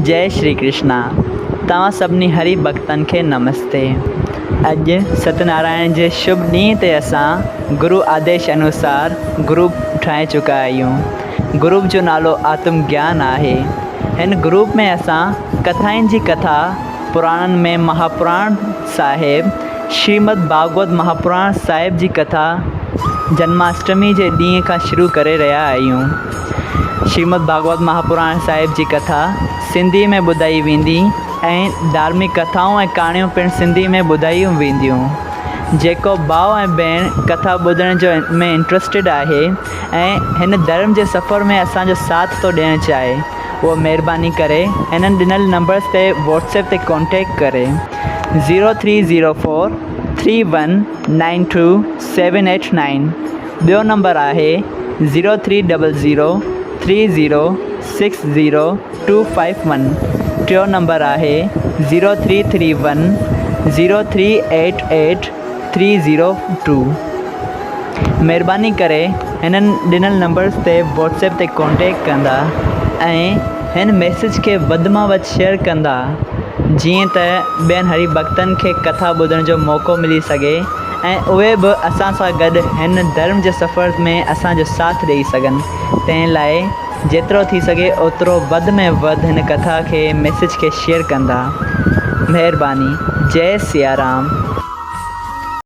جئي شري ڪرشنا توهان سڀني هري ڀڳتن کي نمستي اڄ ست نارائڻ جي شڀ ڏينهن تي اسان گرو آديش انوسار گروپ ٺاهي چڪا آهيون گروپ جو نالو آتم گيان آهي هن گروپ ۾ اسان ڪٿائن جي ڪٿا پراڻن ۾ مهاپراڻ صاحب شريمد ڀاڳوت مهاپراڻ صاحب جي ڪٿا جنماشٽمي جي ڏينهن کان شروع ڪري رهيا آهيون. شريمد ڀاڳوت مهاپراڻ صاحب جي ڪٿا سنڌيء ۾ ٻڌائي ويندي ۽ ڌارمڪ ڪٿائون ۽ ڪهاڻيون پڻ سنڌيء ۾ ٻڌايون وينديون. جيڪو ڀاء ۽ ڀيڻ ڪٿا ٻڌڻ جو ۾ انٽرسٽيڊ آهي ۽ هن ڌرم جي سفر ۾ اسان جو ساٿ ٿو ڏيڻ چاهي اهو مهرباني ڪري هنن ڏنل نمبرس تي واٽس ايپ تي ڪانٽيڪٽ ڪري zero three zero four three one nine two seven eight nine. ٻيو نمبر آهي zero three double zero three zero six zero two five one ٽيون نمبر آهي zero three three one zero three eight eight three zero two مهرباني ڪري هنن ڏنل numbers تي Whats app تي ڪانٽيڪٽ ڪندا ۽ هن ميسيج کي وڌ مان وڌ شيئر ڪندا جيئن ته ٻين هري ڀڳتن کي ڪٿا ٻڌڻ جو موقعو ملي سگهي ۽ اهي به اسان سان گڏ هن ڌرم جي سفر ۾ اسان جو ساٿ ڏيئي سگهن تنهن لاء جيترو ٿي سگهي اوترو وڌ ۾ وڌ هن ڪٿا کي ميسيج کي شيئر ڪندا مهرباني جئي سيارام.